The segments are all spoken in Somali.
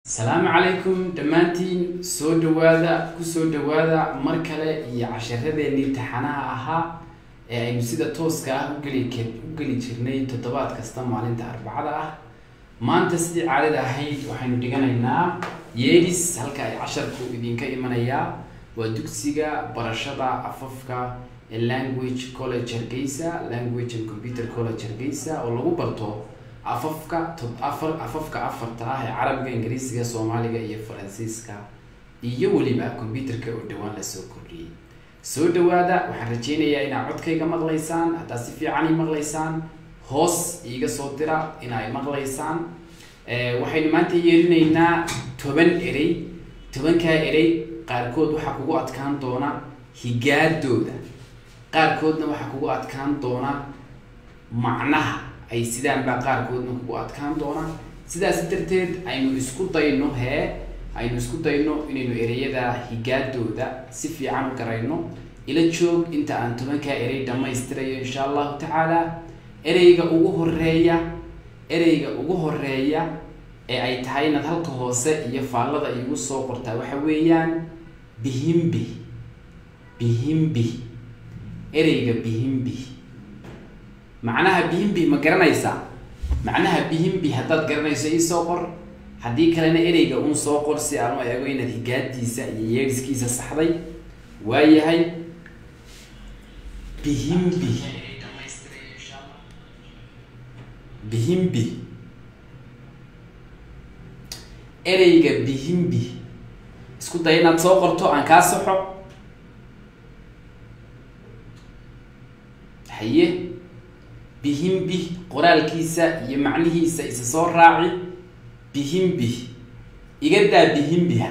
Asalaamu calaykum dhammaantiin, soo dhawaada, kusoo dhawaada mar kale iyo casharadeenii taxanaha ahaa ee aynu sida tooska ah u geli jirnay toddobaad kasta maalinta Arbacada ah. Maanta, sidii caadada ahayd, waxaynu dhiganaynaa yeedhis. Halka ay casharku idinka imanayaa waa dugsiga barashada afafka ee Language College Hargeysa, Language and Computer College Hargeysa, oo lagu barto afafka afar, afafka afarta ah ee Carabiga, Ingiriisiga, Soomaaliga iyo Faransiiska, iyo weliba computerka oo dhowaan lasoo kordhiyey. Soo dhawaada. Waxaan rajeynayaa inaad codkayga maqlaysaan. Haddaad si fiican ii maqlaysaan, hoos iiga soo dira inay maqlaysaan. Waxaynu maanta yeelinaynaa 10 erey. 10-kaa erey qaarkood waxaa kugu adkaan doona higaadooda, qaarkoodna waxaa kugu adkaan doona macnaha ay sidaan baa qaarkoodna kugu adkaan doona. Sidaas darteed aynu isku dayno aynu isku dayno inaynu ereyada higaadooda si fiican u garayno. Ila joog inta aan 10-kaa erey dhammaystirayo, insha Allahu tacaala. Ereyga ugu horeeya, ereyga ugu horeeya ee ay tahay inaad halka hoose iyo faallada iigu soo qortaa waxa weeyaan bihimbi. Bihimbi, ereyga bihimbi, macnaha bihimbi ma garanaysaa? Macnaha bihimbi haddaad garanayso, iisoo qor. Haddii kalena ereyga un soo qor si aan u eego inaad higaadiisa iyo yeedhiskiisa saxday. Waayahay, bihimbi, bihimbi, ereyga bihimbi isku day inaad soo qorto, aan kaa saxo. Haye, bihimbi qoraalkiisa iyo macnihiisa isa soo raaci. Bihimbi iga daa, bihimbiha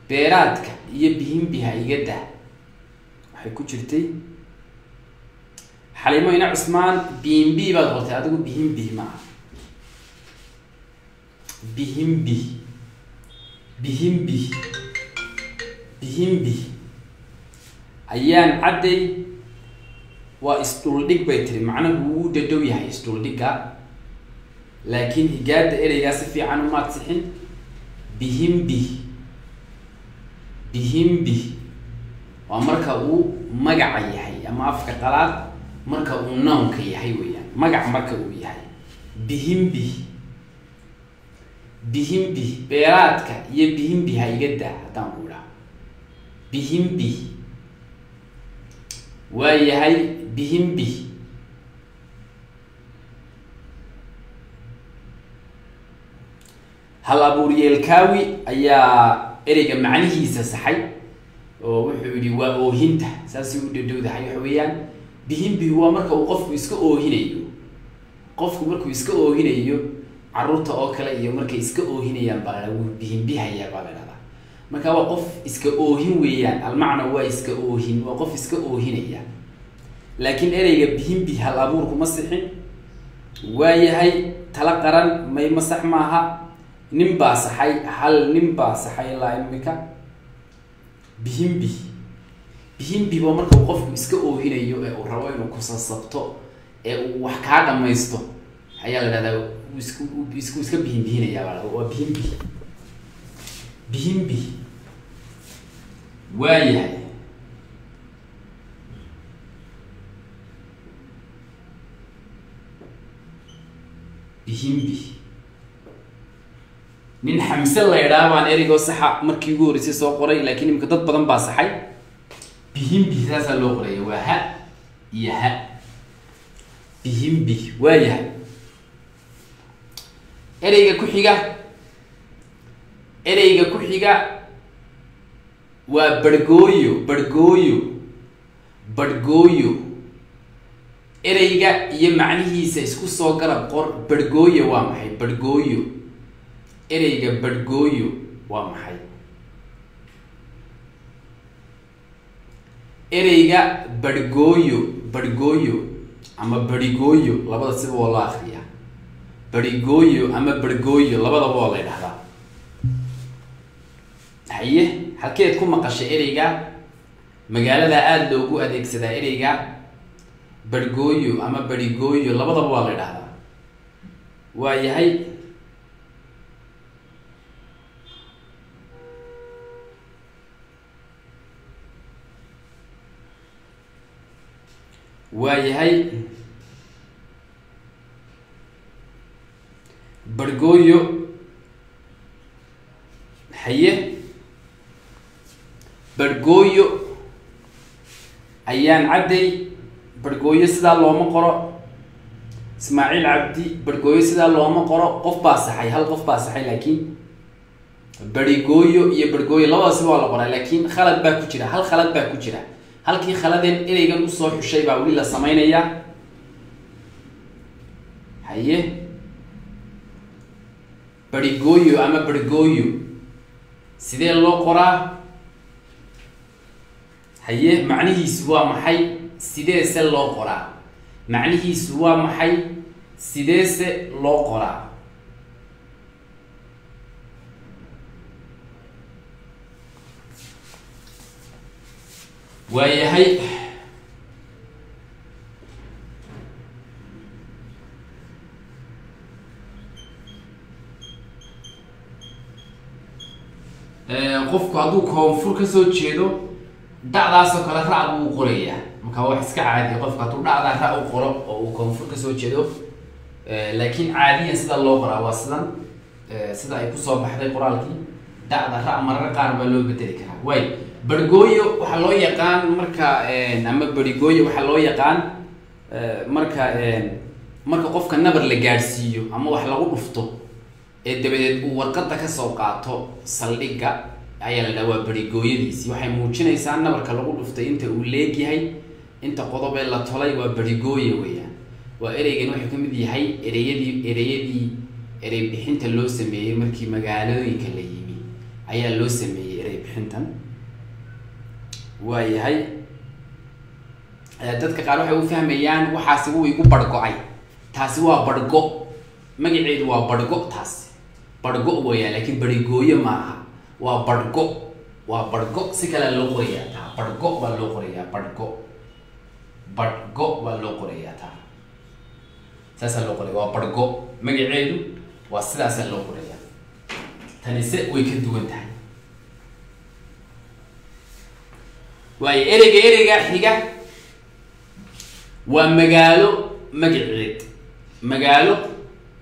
beeraadka iyo bihimbiha iga daa. Waxay ku jirtay Xaliimo Ina Cusmaan. Bimbi baad qortay adigu, bihimbi ma aha. Bihimbi, bihimbi, bihimbi ayaan cadday. Waa isdhuldhig bay tiri. Macnahu wuu dhadhow yahay isdhuldhigga, laakiin higaada ereygaa si fiican umaad sixin. Bihimbi, bihimbi waa marka uu magaca yahay ama afka qalaad marka uu nounka yahay weeyaan, magac marka uu yahay. Bihimbi, bihimbi beeraadka iyo bihimbi ha iga daa haddaan ku idhaha. Bihimbi waa yahay bihimbi. Hal abuur Yeelkaawi ayaa ereyga macnihiisa saxay oo wuxuu yihi waa oohinta. Saasay u dhadhowdahay. Waxa weeyaan bihimbi waa marka uu qofku iska oohinayo. Qofku markuu iska oohinayo, caruurta oo kale iyo markay iska oohinayaan baa la wuu bihimbihayaa baa la dhahdaa. Marka waa qof iska oohin weeyaan. Almacna waa iska oohin, waa qof iska oohinaya. Laakiin ereyga bihimbi hal abuurku ma sixin. Waayahay, tala qaran may ma sax maaha. Nin baa saxay, hal nin baa saxay ilaa imika. Bihimbi, bihimbi waa marka uu qofku iska oohinayo ee uu rabo inuu kusasabto ee uu wax kaa dhamaysto ayaa la dhahdaa isku iska bihimbihinaya baa la. Waa bihimbi, bihimbi. Waayahay, bihimbi. Nin Xamse la idhaa baan ereygoo saxa markii ugu horreysay soo qoray, laakiin imika dad badan baa saxay. Bihimbi saasaa loo qoraya, waa ha iyo ha. Bihimbi. Waayahay, ereyga ku xiga, ereyga ku xiga waa barhgooyo. Barhgooyo, barhgooyo, ereyga iyo macnihiisa isku soo garab qor. Barhgooyo waa maxay? Barhgooyo, ereyga barhgooyo waa maxay? Ereyga barhgooyo, barhgooyo ama barigooyo, labada siba waa loo akriyaa. Barigooyo ama barhgooyo labadaba waa la ydhahdaa. Haye, halkeed ku maqashay ereyga? Magaalada aada loogu adeegsadaa ereyga barhgooyo ama barigooyo, labadaba waa la ydhahdaa. Waa yahay. Waayahay, bargooyo. Haye, bargooyo ayaan cadday. Bargooyo sidaa looma qoro. Ismaaciil Cabdi, bargooyo sidaa looma qoro. Qof baa saxay, hal qof baa saxay, laakiin barigooyo iyo bargooyo labadaasi waa la qoraa, laakiin khalad baa ku jira, hal khalad baa ku jira. Halkii khaladeen ereygan usoo xushay baa weli la sameynayaa. Haye, barigooyo ama bargooyo sidee loo qoraa? Haye, macnihiisu waa maxay? Sideese loo qoraa? Macnihiisu waa maxay? Sideese loo qoraa? Waayahay, qofku hadduu koonfur kasoo jeedo dhacdaasoo kale ra' buu qorayaa. Marka wax iska caadiya qofka hadduu dhacdaa ra' u qoro oo uu koonfur kasoo jeedo, laakiin caadiyan sida loo qoraa waa sidan, sida ay kusoo baxday qoraalkii. Dhacda ra' marar qaar baa loo bedeli karaa. Waay, bargooyo waxaa loo yaqaan marka, ama barigooyo waxaa loo yaqaan marka qofka nabar la gaadhsiiyo ama wax lagu dhufto ee dabadeed uu warqadda kasoo qaato saldhigga ayaa la dhaha waa barigooyadiisi. Waxay muujinaysaa nabarka lagu dhuftay inta uu leegyahay, inta qodob ee la tolay. Waa barigooye weeyaan. Waa ereygan wuxuu kamid yahay ereyadii erey bixinta loo sameeyey markii magaalooyinka la yimi ayaa loo sameeyey erey bixintan. Waayahay, dadka qaar waxay u fahmayaan waxaasi wuu igu bargo-ay. Taasi waa bargo, magaceedu waa bargo, taasi bargo weeyaan, laakiin barigooyo maaha. Waa bargo, waa bargo. Si kalea loo qorayaa taa, bargo baa loo qorayaa, bargo, bargo baa loo qorayaa taa, saasaa loo qoraya. Waa bargo magaceedu, waa sidaasaa loo qorayaa. Tanise way ka duwan tahay. Waayo, ereyga xiga waa magaalo magaceed, magaalo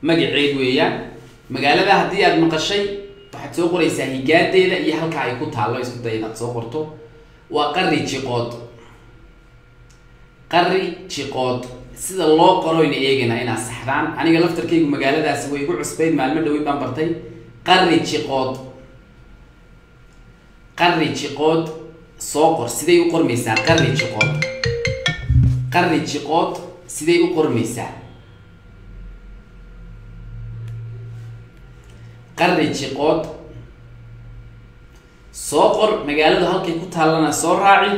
magaceed weeyaan. Magaalada haddii aad maqashay waxaad soo qoraysaa higaadeeda iyo halka ay ku taallo. Isku day inaad soo qorto. Waa Qari Jiqood. Qari Jiqood sida loo qoroyna eegana inaad saxdaan. Aniga laftarkaygu magaaladaasi way igu cusbayd, maalmo dhaweyn baan bartay. Qari Jiqood, Qari Jiqood soo qor. Siday u qormaysaa Qari Jiqood? Qari Jiqood siday u qormaysaa? Qari Jiqood soo qor, magaaladu halkay ku taallana soo raaci.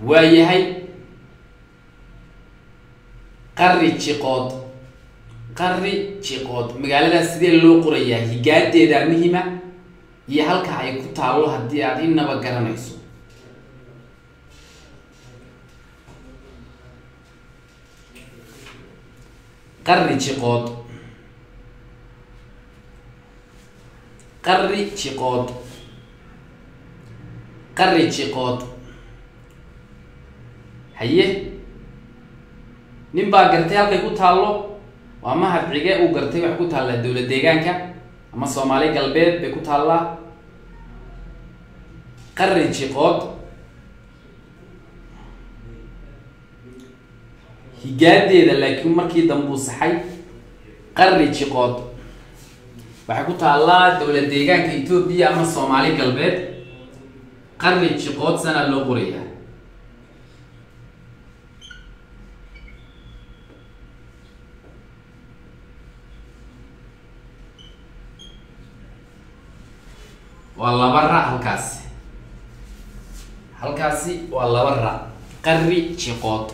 Waayahay, Qari Jiqood, Qari Jiqood magaaladaas sidee loo qorayaa? Higaadeeda muhima iyo halka ay ku taallo haddii aad inaba garanayso. Qari Jiqood, Qari Jiqood, Qari Jiqood. Haye, nin baa gartay halkay ku taallo, waa Mahad Cige. Uu gartay, waxay ku taallaa dowlad deegaanka ama Soomaali Galbeed bay ku taallaa Qari Jiqood. Higaadeeda laakiin markii dambuu saxay. Qari Jiqood waxay ku taallaa dowlad deegaanka Etoobiya ama Soomaali Galbeed. Qari Jiqood sanaa loo qorayaa. Waa laba ra halkaasi, halkaasi waa laba ra. Qari Jiqood.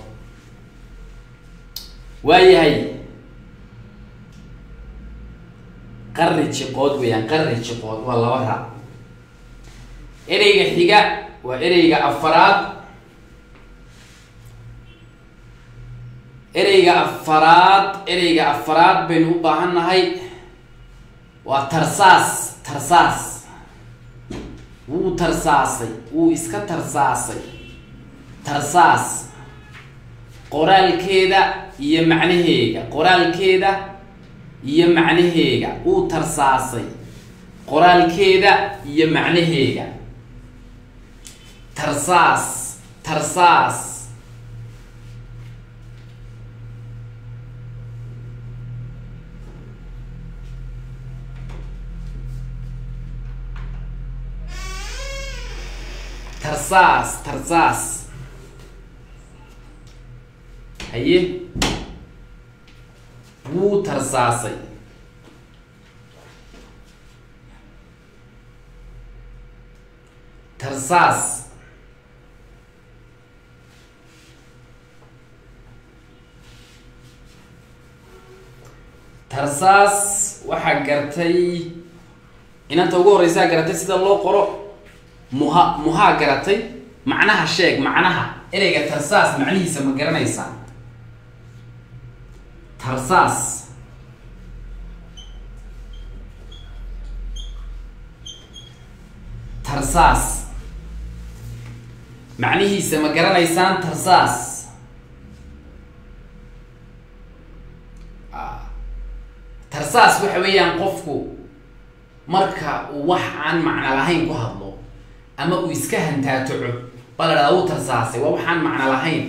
Waayahay, Qari Jiqood weeyaan, Qari Jiqood waa laba ra. Ereyga xiga waa ereyga afaraad. Ereyga afaraad, ereyga afaraad baynu u baahan nahay waa tarsaas. Tarsaas Wuu tarsaasay, wuu iska tarsaasay. Tarsaas qoraalkeeda iyo macnaheega, qoraalkeeda iyo macnaheega. Wuu tarsaasay qoraalkeeda iyo macnaheega. Tarsaas, tarsaas. Tarsaas, tarsaas. Haye, wuu tarsaasay. Tarsaas. Tarsaas waxaa gartay inanta ugu horeysaa garatay sida loo qoro. Muha, muhaa garatay macnaha. Sheeg macnaha ereyga tarsaas, macnihiisa ma garanaysaa? Tarsaas, tarsaas macnihiisa ma garanaysaan? Tarsaas, tarsaas waxa weeyaan qofku marka uu wax aan macno lahayn ku hadlo ama uu iska hantaataco baa la dhahdaa wuu tarsaasay. Waa waxaan macno lahayn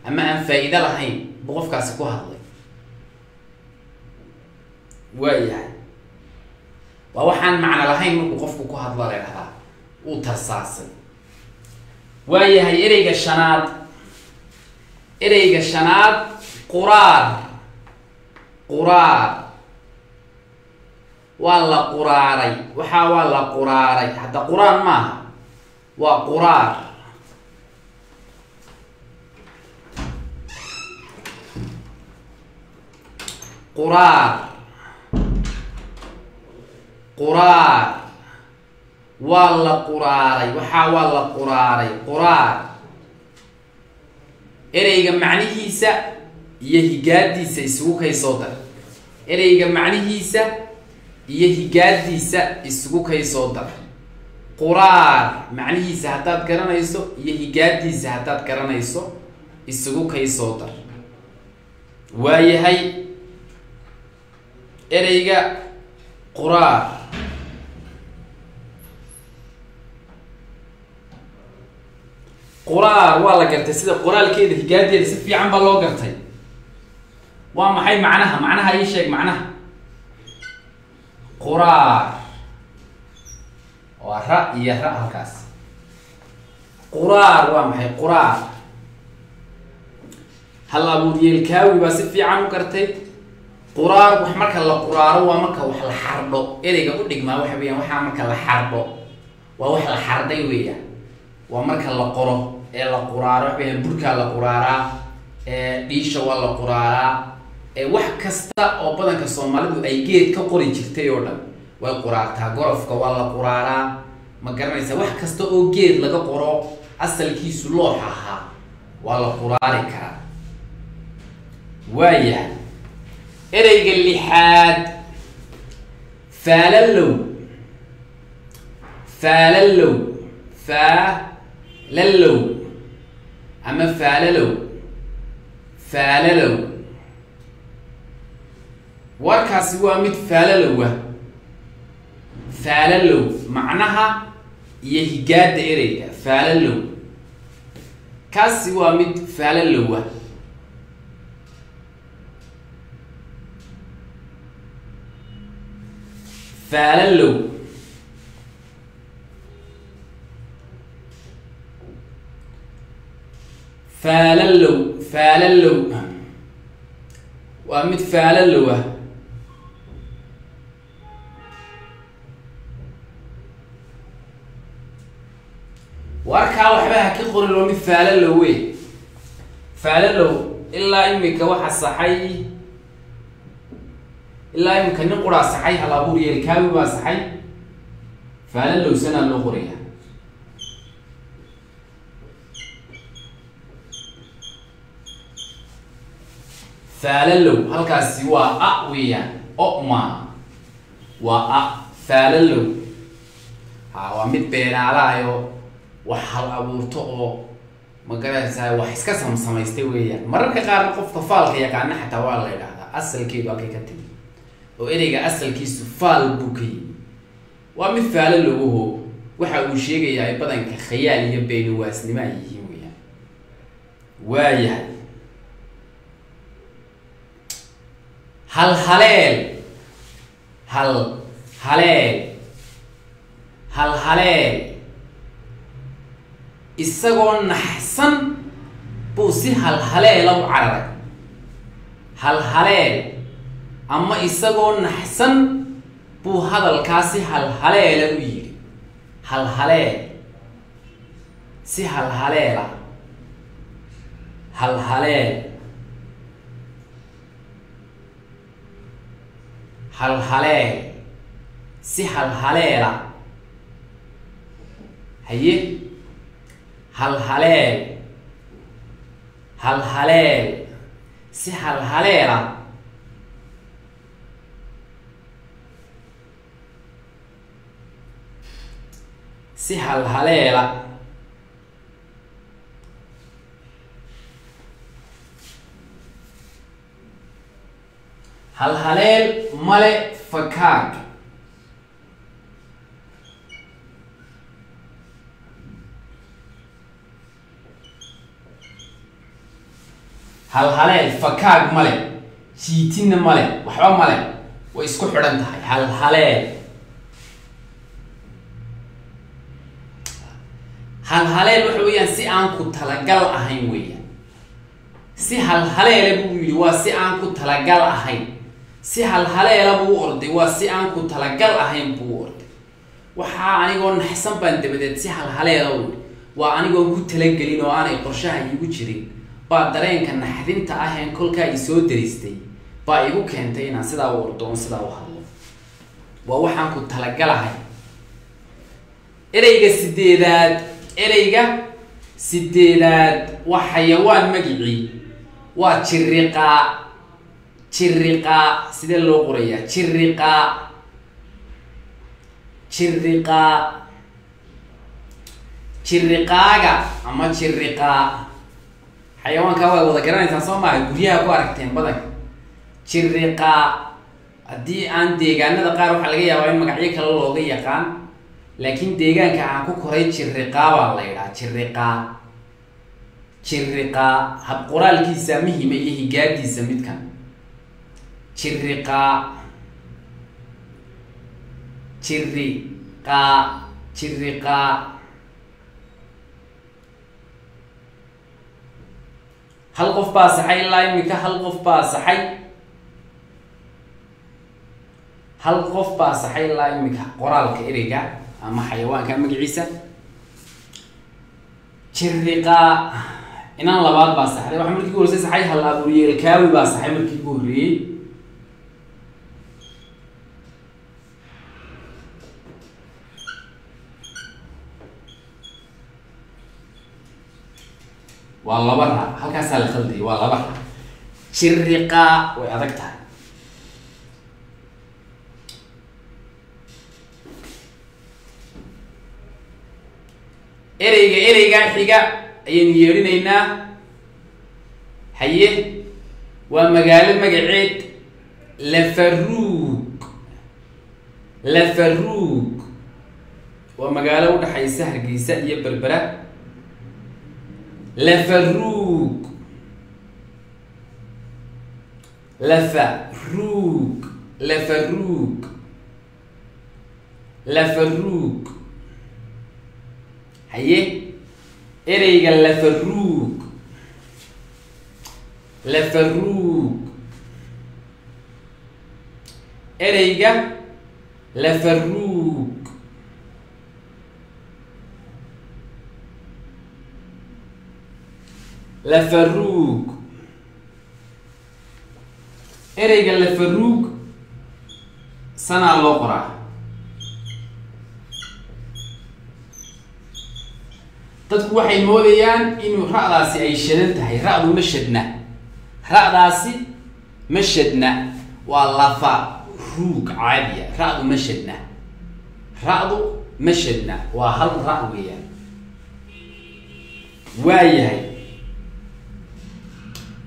ama aan faa'iido lahayn buu qofkaasi ku hadlay. Waayahay, waa waxaan macno lahayn markuu qofku ku hadlo la dhahdaa wuu tarsaasay. Waayahay, ereyga shanaad, ereyga shanaad, quraar. Quraar waa la quraaray, waxaa waa la quraaray. Hadda quraan maaha, waa quraar. Quraar, quraar waa la quraaray, waxaa waa la quraaray. Quraar ereyga macnihiisa iyo higaadiisa isugu kay soo dar. Ereyga macnihiisa iyo higaadiisa isugu kay soo dar. Quraar macnihiisa haddaad garanayso iyo higaadiisa haddaad garanayso isugu kay soo dar. Waayahay, ereyga quraar. Quraar waa la gartay sida qoraalkeeda, higaadeeda si fiican baa loo gartay. Waa maxay macnaha? Macnaha ii sheeg macnaha. Quraar waa ra iyo ra halkaas. Quraar waa maxay? Quraar hal abuur yeelkaawi baa si fiican u gartay. Quraar wax marka la quraaro waa marka wax la xardho. Ereyga u dhigmaa waxa weeyaan waxaa marka la xardho, waa wax la xardhay weeyaan. Waa marka la qoro ee la quraaro waxa weeyaan burkaa la quraaraa, dhiisha waa la quraaraa, wax kasta oo badanka Soomaalidu ay geed ka qori jirtay oo dhan way quraartaa. Gorofka waa la quraaraa, ma garanaysaa? Wax kasta oo geed laga qoro asalkiisu loox ahaa waa la quraari karaa. Waayahay, ereyga lixaad, faalalow. Faalalow, faalalow ama faalalow, faalalow. Warkaasi waa mid faalalow ah. Faalalow macnaha iyo higaada ereyga faalalow, kaasi waa mid faalalow ah. Faalalow, faalalow, faalalow waa mid faalalow ah. Warkaa waxba ha ka qorin, waa mid faalalow wey. Faalalow ilaa imika waxa saxay, ilaa imika nin quraa saxay, hal abuur yeelkaawi baa saxay. Faalalow sanaa loo qoraya. Faalalow halkaasi waa a weeyaan, o ma waa a. Faalalow Ha, waa mid beenaalaayo, wax hal abuurto oo ma garanaysaa, wax iska samsamaystay weeyaan. Mararka qaarna qofka faalka yaqaana xataa waa la idhaahdaa. Asalkeedu halkay ka timi oo ereyga asalkiisu faal buu ka yimi. Waa mid faalo laguho, waxa uu sheegayaa ay badanka khayaal iyo beenuwaasnimo ay yihiin weeyaan. Waayahay, hal haleel, hal haleel, hal haleel. Isagoo naxsan buu si halhaleela u cararay. Halhaleel ama isagoo naxsan buu hadalkaa si halhaleela u yidhi. Halhaleel, si halhaleela, halhaleel, halhaleel, si halhaleela. Haye, halhaleel, halhaleel, si halhaleela. Si halhaleela. Halhaleel male fakaag. Halhaleel fakaag male, jiitinna male, waxba male, way isku xidhan tahay. Halhaleel, halhaleel waxa weeyaan si aan ku talagal ahayn weeyaan. Si halhaleela buu yidhi, waa si aan ku talagal ahayn. Si halhaleela buu u orday, waa si aan ku talagal ahayn buu u orday. Waxaa anigoo naxsan baan dabadeed si halhaleela u yidhi, waa anigoon ku talagelin oo aanay qorshaha iigu jirin baa dareenka naxdinta aheen kolkaa isoo dariistay baa igu keentay inaan sidaa u ordo oon sidaa u hadlo. Waa waxaan ku talagalahay. Ereyga sideedaad, ereyga sideedaad waa xayawaan magicii, waa jiriqaa. Jiriqaa sidee loo qorayaa? Jiriqaa, jiriqaa, jiriqaaga ama jiriqaa. Xayawaankaa waad wada garanaysaan soo maaha? Guryaha ku aragteen badanka jiriqaa. Haddii aan deegaanada qaar waxaa laga yaabaa in magacyo kale looga yaqaan, laakiin deegaanka aan ku koray jiriqaa baa la yidhaha. Jiriqaa, jiriqaa, hab qoraalkiisa muhima iyo higaadiisa midkan. Jiriqaa, jiriqaa, jiriqaa. Hal qof baa saxay ilaa imika, hal qof baa saxay, hal qof baa saxay ilaa imika qoraalka ereyga ama xayawaanka magaciisa jiriqaa. Inan labaad baa saxday. Waxaa markii ugu horreysay saxay hal abuuryeelkaawi baa saxay markii ugu horreeyey. Waa laba ra, halkaasaa la khaldayay, waa laba ra. Jiriqaa way adag tahay. Ereyga, ereygaa xiga ayaynu yeedhinaynaa. Haye, waa magaalo magaceed, Lafaruug. Lafaruug waa magaalo udhaxaysa Hargeysa iyo Berbera. Lafaruug, lafaruug, lafaruug, lafaruug. Haye, ereyga lafaruug, lafaruug, ereyga lafaruug. Lafaruug, ereyga lafaruug sanaa loo qoraa. Dadku waxay moodayaan inuu ra'daasi ay shadan tahay. Ra'du ma shadna, ra'daasi ma shadna, waa lafa ruug caadiya. Ra'du ma shadna, ra'du Mashadna waa hal ra weeyaan. Waayahay,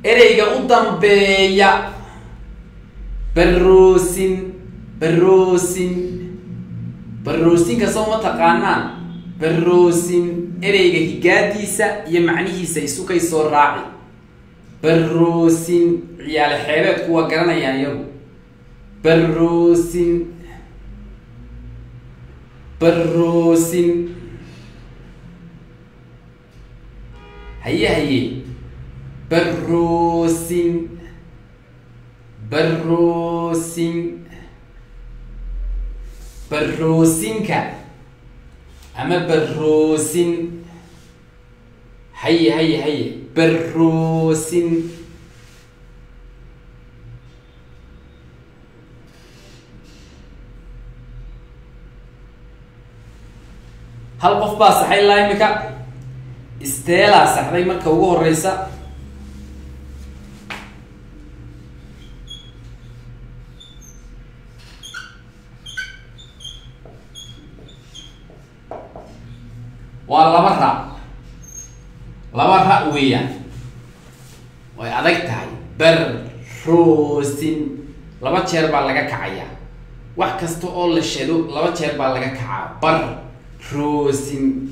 ereyga u dambeeya baroosin. Baroosin, baroosinka soo ma taqaanaan? Baroosin ereyga higaadiisa iyo macnihiisa isukay soo raaci. Baroosin ciyaale xeebeedku waa garanayaan iyagu. Baroosin, baroosin, haye haye, baroosin, baroosin, baroosinka ama baroosin, haye haye haye, baroosin. Hal qof baa saxay ilaa imika, Steelaa saxday marka ugu horeysa. Waa laba ra, laba ra weeyaan, way adag tahay. Baroosin laba jeer baa laga kacayaa, wax kasta oo la shado laba jeer baa laga kacaa. Bar roosin,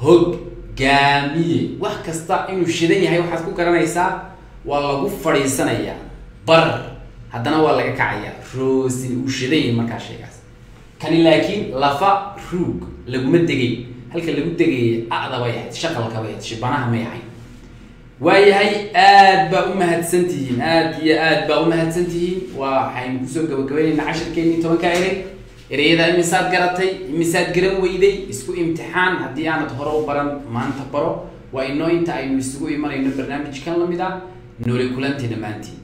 hoggaamiye, wax kasta inuu shidan yahay waxaad ku garanaysaa waa lagu fadhiisanayaa, bar haddana waa laga kacayaa, roosin uu shidan yahay markaa sheegaas kani. Laakiin lafa ruug laguma degay, halka lagu degayay a'da bay ahayd, shaqalka bay ahayd, shibanaha may ahayd. Waayahay, aad baa u mahadsan tihiin, aad iyo aad baa u mahadsan tihiin. Waxaynu kusoo gabagabaynaynaa cashirkeenii 10-ka erey. Ereyada imisaad garatay, imisaad garan weyday? Isku imtixaan. Haddii aanad hore u baran, maanta baro. Waa inoo inta aynu isugu imanayno barnaamijkan lamid ah. Noole kulanti dhammaantiin.